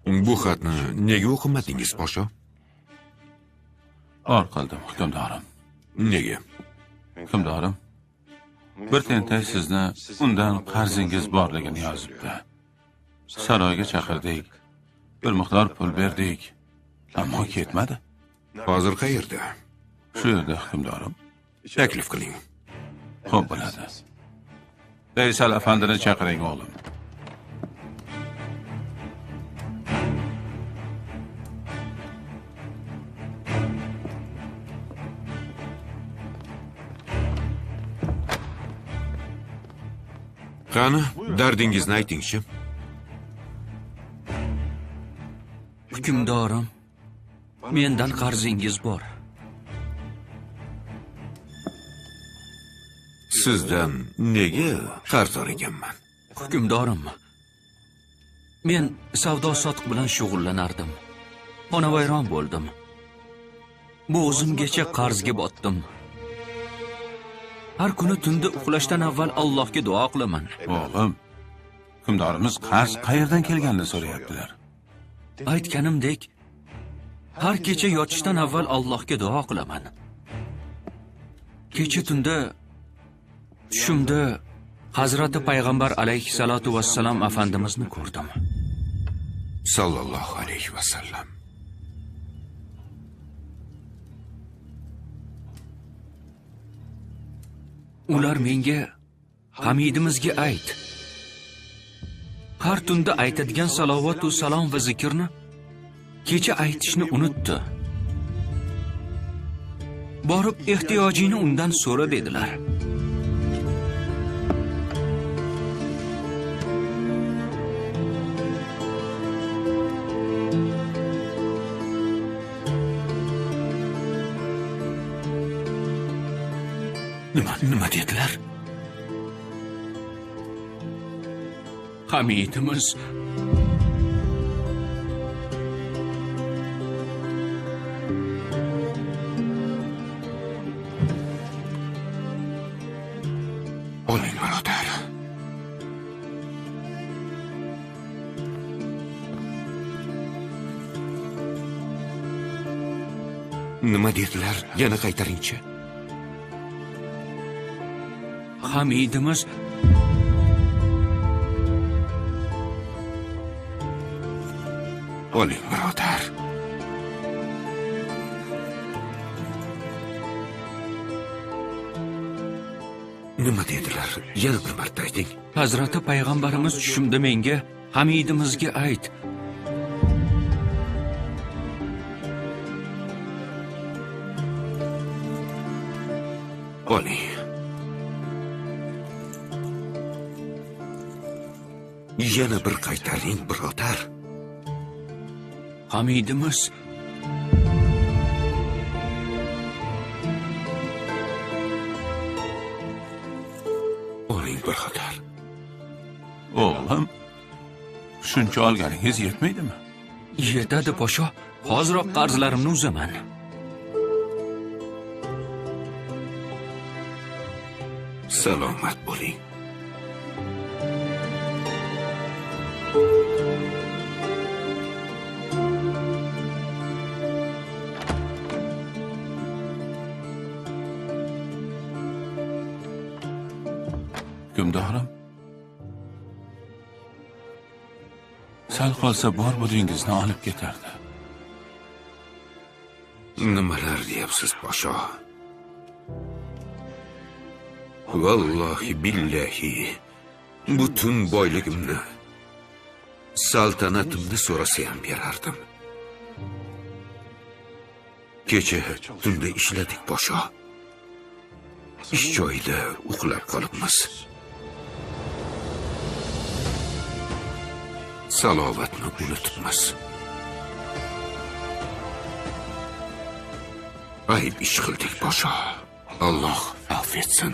Bu xatni nega o'qimadingiz, posho? Or qildim, hukmdorim. Nega? Hukmdorim, bir tentak sizni undan qarzingiz borligini yozibdi. Saroyga chaqirdik, bir miqdor pul berdik, ammo ketmadi. Hozir qayerda? Shu yerda, hukmdorim. Taklif qiling. Xo'p bo'ladi. Faysal afandini chaqiring, o'g'lim. Qani, dardingizni aytingchi. Hukmdorim, mendan qarzingiz bor. Sizdan nega qarzdor ekanman? Hukmdorim, men savdo-sotiq bilan shug'ullanardim. Xonavayron bo'ldim. Bo'g'zimgacha qarzga botdim. Har kuni tunda uxlashdan avval Allohga duo qilaman. O'g'lim, hukmdorimiz qarz qayerdan kelganini so'rayaptilar. Aytganimdek, har kecha yotishdan avval Allohga duo qilaman. Kecha tunda tushimda Hazrati Payg'ambar alayhissalatu vassalam afandimizni ko'rdim. Sallallohu alayhi vasallam. Ular menga Hamidimizga ayt. Har tunda aytadigan salovat va salom va zikrni kecha aytishni unutdi. Borib ehtiyojingni undan so'ra dedilar. Nima dedilar? Hamidimiz oling, birodar. Nima dedilar? Yana qaytaringchi. Hamidimiz oling, birodar. Nima dedilar? Yana bir marta ayting. Hazrati Payg'ambarimiz tushimda menga Hamidimizga ayt. Oling. Yana bir qaytaring, birodar. Hamidimiz oling, birodar. O'g'lim, shuncha olganingiz yetmaydimi? Yetadi, posho. Hoziroq qarzlarimni uzaman. Salomat bo'ling. Hukmdorim, sal qolsa bor budingizni olib ketardi. Nimalar deyapsiz, posho? Vallohi billahi, butun boyligimni, saltanatimni so'rasa ham berardim. Kecha tunda ishladik, posho. Ish joyida uxlab qolibmiz. Salovatni unutibmiz. Ayb ish qildik, posho. Alloh afv etsin.